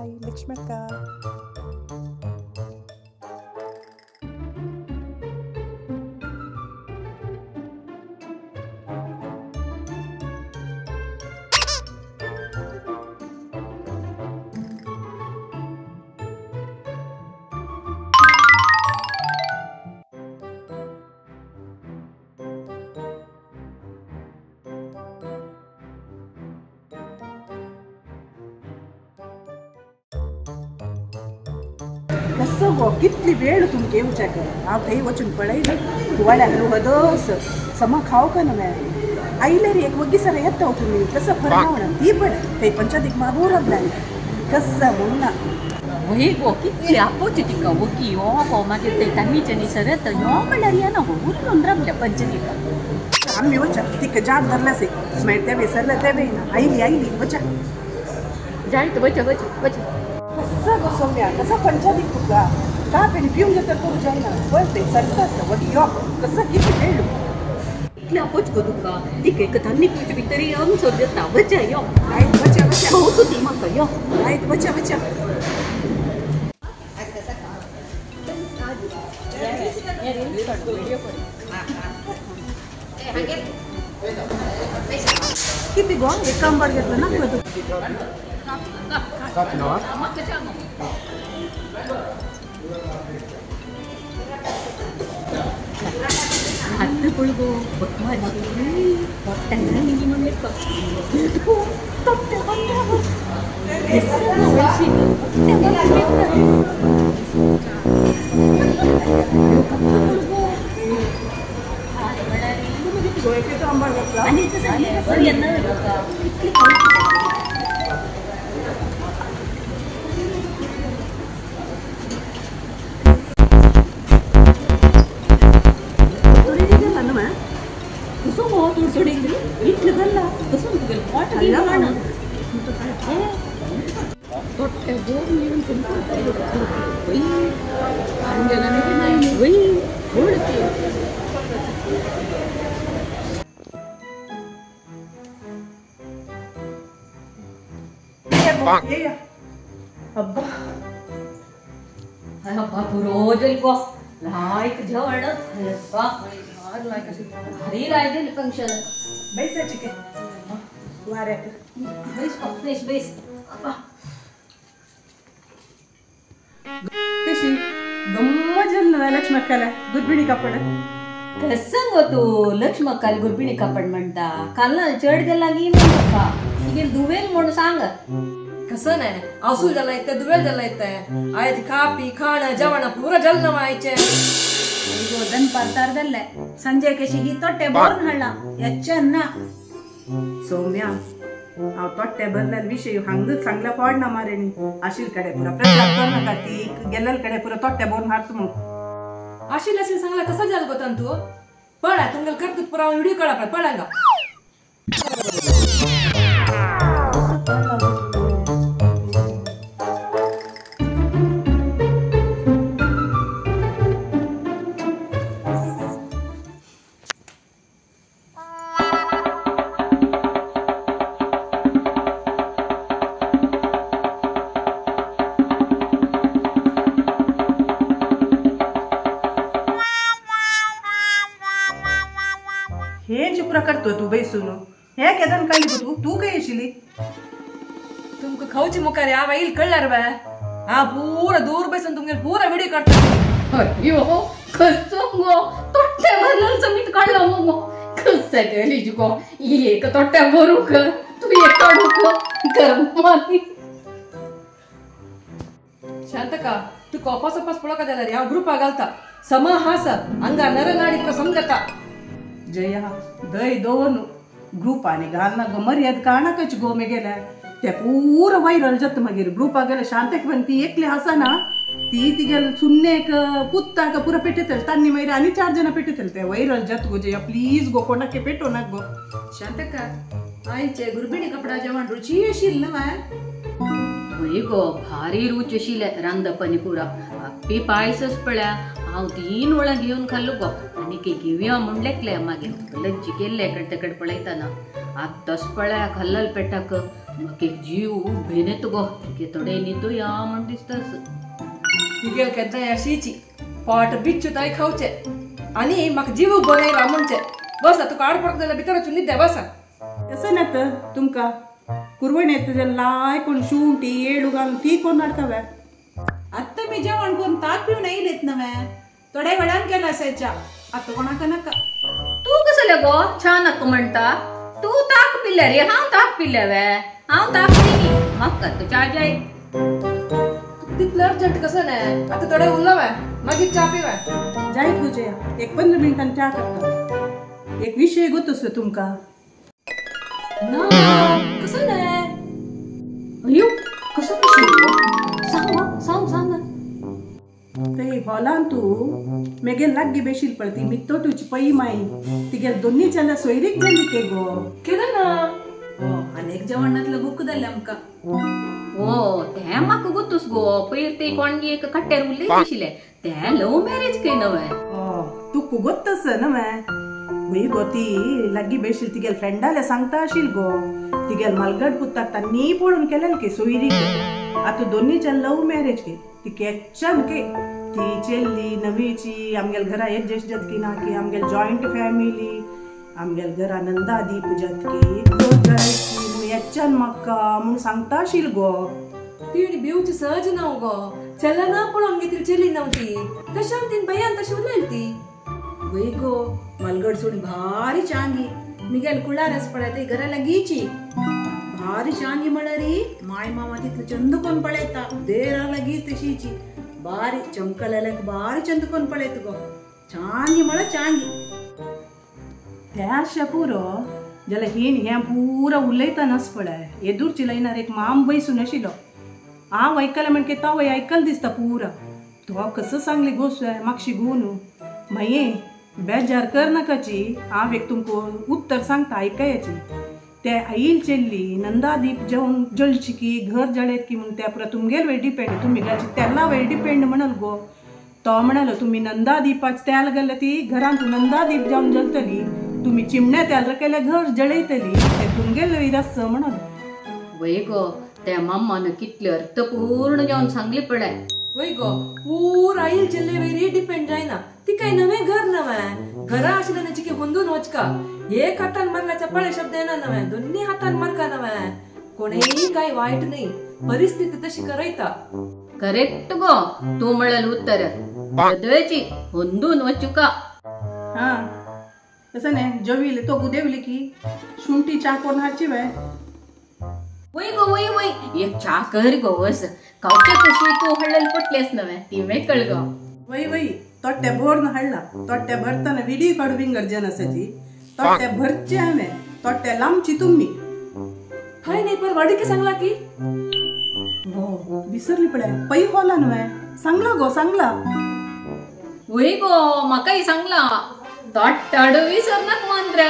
ಬಾಯ್ ಲಕ್ಷ್ಮಕ್ಕ. कसो गो कितली वेळ तुमके वचाक हांव थंय वचून पळयलें कुवाड्याक वदस समा खाव का ना आयले रे एक वग्गी सर येता तुमी कसं फरक म्हणा ती पण थंय पंचायतीक मागून रावल्यानी कसं म्हणून ना वही गो कितली आपोवची तिका वगी यो गो मागीर ते तामीच्यानी सर येता यो म्हणल्यार येना गो उरून रावल्या पंचायतीक. आमी वचा तिका जाप धरल्यासे मागीर ते विसरले ते बी ना आयली आयली वचा जायत वचा वचा वचा. कसं गो सौम्या कसं पंचायतीक तुका का पेणी पिवन जाता करूं जायना पळय थंय सरता वगी यो कसं कितली वेळ इतले आपोच गो तुका तिका एक धान्य पिवचे भितर येवन सर जाता वचा यो आयत वचा वचा खावचो ती म्हाका यो आयत वचा वचा. किती गो एक कांबार घेतलं ना तुला ಹತ್ತು ಪುಳ್ಗು ಹೊಟ್ಟೆ अब्बा रोज लायक जेवण भारी लायक फंक्शन बैसाची के वाऱ्याक बेस बेस बेस कशी गम्म जल लक्ष्मक्काला गुरबिणी कापड कसं गो तू लक्ष्मक्काला गुरबिणी कापड म्हणता काल चड गेला की म्हणता ಈಗ ದುವೇಲ್ म्हणून सांग कसं नाही आसूल झाला येते दुवेल झाला येते आयज खापी खाण जेवण पुरा जल आयचे ದನ್ ಸಂಜೆ ಕಶಿಗಿ ತೊಟ್ಟೆ ಬೋರ್ನ್ ಹಳ್ಳ ಹೆಚ್ಚನ್ನ सौम्या हांव तोट्टे भरलेले विशय हांगच सांगल्या पडना मारेनी आशिल कडे पुरा प्रचार करनाका ती गेल्ले कडे पुरा तोट्टे भरून हाडता म्हणून आशिल आशिल सांगला कसं जाल गो तू पळा तुमगेल करतूत पुरा व्हिडिओ काढा पळ पळांगा. हे चिपुरा करतो तू बैसून हे केदन काढली तू तू काय येशीली तुमका खाऊची मुखार या बाईल कळणार बा हा पूरा दूर बैसून तुमगे पूरा व्हिडिओ काढतो. अय्यो कसं गो तोट्टे भरलं समीत काढलं मग कसं केली गो एक तोट्या भरू क तू एक काढू क गरम. शांतका तू कॉपास अपास पळका जाल्यार ह्या ग्रुपा घालता समा हास अंगा नरनाडी पुरा समजता. जया दय दोन ग्रुपाने घालना गो मर्याद काणाकच गो मेगेल्या ते पुरा व्हायरल जाता मागीर ग्रुपा गेले शांतेक पण ती एकली आसा ना ती तिगेल सुन्नेक पुत्ताक पुरा पेटयतले तान्नी मागीर आनी चार जाणां पेटयतले ते व्हायरल जाता गो जया प्लीज गो कोणाक पेटो नाक गो. शांतका आयचे गुरबिणी कपडा जेवण रुची येशील ना वय गो भारी रुच आशिल्लें रांदपानी पुरा आप्पी पायसच पळया हांव 3 वळां घेवन खाल्लो गो आनी घेवया म्हूण लेखले मागीर लज्जी केल्ले इकडे तेकडे पळयतना आत्ताच पळया खाल्लल पेटाक म्हाका एक जीव भेनेत गो तिगे थोडे न्हिदो या म्हण दिसता. तिगेल केन्नाय अशीची पोट बिच्चू ताय खावचे आनी म्हाका जीव बरें येयला म्हणचे. बसा तुका आड पडत जाल्यार भितर वचून न्हिदे बसा. तसं ना तर तुमकां कुरवण येता जाल्यार लाय कोण शुंटी येळू घालून ती कोण हाडटा वे. आत्तां मी जेवण करून ताक पिवन येयलेत नवे थोड्या वेळान केला च्या आतां कोणाक नाका. तूं कसले गो च्या नाका म्हणटा? तूं ताक पिल्या रे, हांव ताक पिल्या वे. हांव ताक पिनी, म्हाका तूं च्या जाय. तितलं अर्जंट कसं नाही, आता थोडे उरलं मागीर च्या पिवे. जाय तुजे एक 15 मिनटान च्या करता. एक विशय गोतस तुमकां ना कसं नाही. अयो कसो विशय गो? सांग गो, सांग सांग. ते हॉलान तूं मेगेल लागीं बेशील पळय ती मित्तो तुजी पै माई तिगेल दोन्ही चेल्या सोयरीक जाली के गो. केन्ना ना आनी जेवण नातलं बुक जालें आमकां. ओ तें म्हाका गोतूस गो, पयर ते कोणगी एक कट्ट्यार उलयत आशिल्लें तें लव मॅरेज खंय नवें. तुका गोत्तस नवें वय गो. ती लागीं बेशील तिगेल फ्रेंडाले सांगता आशिल गो तिगेल मालगड पुताक तांणी पळोवन केलेल के सोयरीक. आतां दोन्ही चेल लव मॅरेज के ती केच्च्यान के ती चेल्ली नवीची आमगेल घरा एडजस्ट जातकी ना की आमगेल जॉयंट फॅमिली आमगेल घरा नंदा दीप जातकी घर जायची म्हूण येच्च्यान म्हाका म्हूण सांगता आशिल गो. ती भिवची सहज ना गो, चेला ना पळोवन घेतली चेली नव्हती तशान तीन भैयान तशी उलयली ती. वय गो मलगड सोडी भारी चांगी मिगेल कुळारस पळय ती घरा लागीची भारी चांगी म्हळ्यारी माय मामा तितलं चंद कोण पळयता देरा लागीच तशीची बारी चमकलेल्याक बारी चंद कोण पळयत गो. चांगी म्हळ्यार चांगी. त्या आशा पुरो जाल्यार हिण हें पुरो उलयतनाच पळय येदूरची लायनार एक माम बैसून आशिल्लो. हांव आयकलें म्हणके तो वय आयकल दिसता पुरो. तो कसो सांगली गोश्ट मागशी गो न्हू मागीर बेजार कर नाकाची. हांव एक तुमकां उत्तर सांगता आयकयाची. ते आईल चेल्ली नंदादीप जेवन जळची की घर जळयत की म्हूण त्या पुरो तुमगेल वयर डिपेंड तुमी घालची तेला वयर डिपेंड म्हणल गो. तो म्हणालो तुमी नंदादीपाच तेल घातल्यार ती घरांत नंदादीप जावन जलतली, तुमी चिमण्या तेल केल्यार घर जळयतली, ते तुमगेल वयर आसचो म्हणून. वय गो त्या माम्मान कितले अर्थपूर्ण जावन सांगली पळय. वय गो पूर आईल चेल्ले वयर डिपेंड जायना, ती काय नवें घर नवें घरा आशिल्ल्यान चिके होंदून वचका. एक हातान मारल्याच्या पळे शब्द येना नवें, दोन्ही हातान मारका नवें. कोणेय काय वायट नाही, परिस्थिती तशी करयता. करेक्ट गो तूं म्हळेल उत्तर बदळची होंदून वचुका. हा तसं नाही जविले तो गुदेवली की शुंठी च्या कोण हाडची वे. वय गो वय वय एक च्या कर गो वस खावच्या कशी तूं हाडलेल पटलेस नवें ती मेकळ गो. वय वय तोट्या भरून हाडला. तोट्या भरताना विडी काडू बिंगर जनसाची तोट्या भरचे हांवें तोट्या लांबची तुमी. हय नाही पर वाडिके सांगला की हो विसरली पळय पै होला न्हय सांगला गो सांगला. वय गो म्हाकाय सांगला तोट्टाडू विसरनाक मंत्र.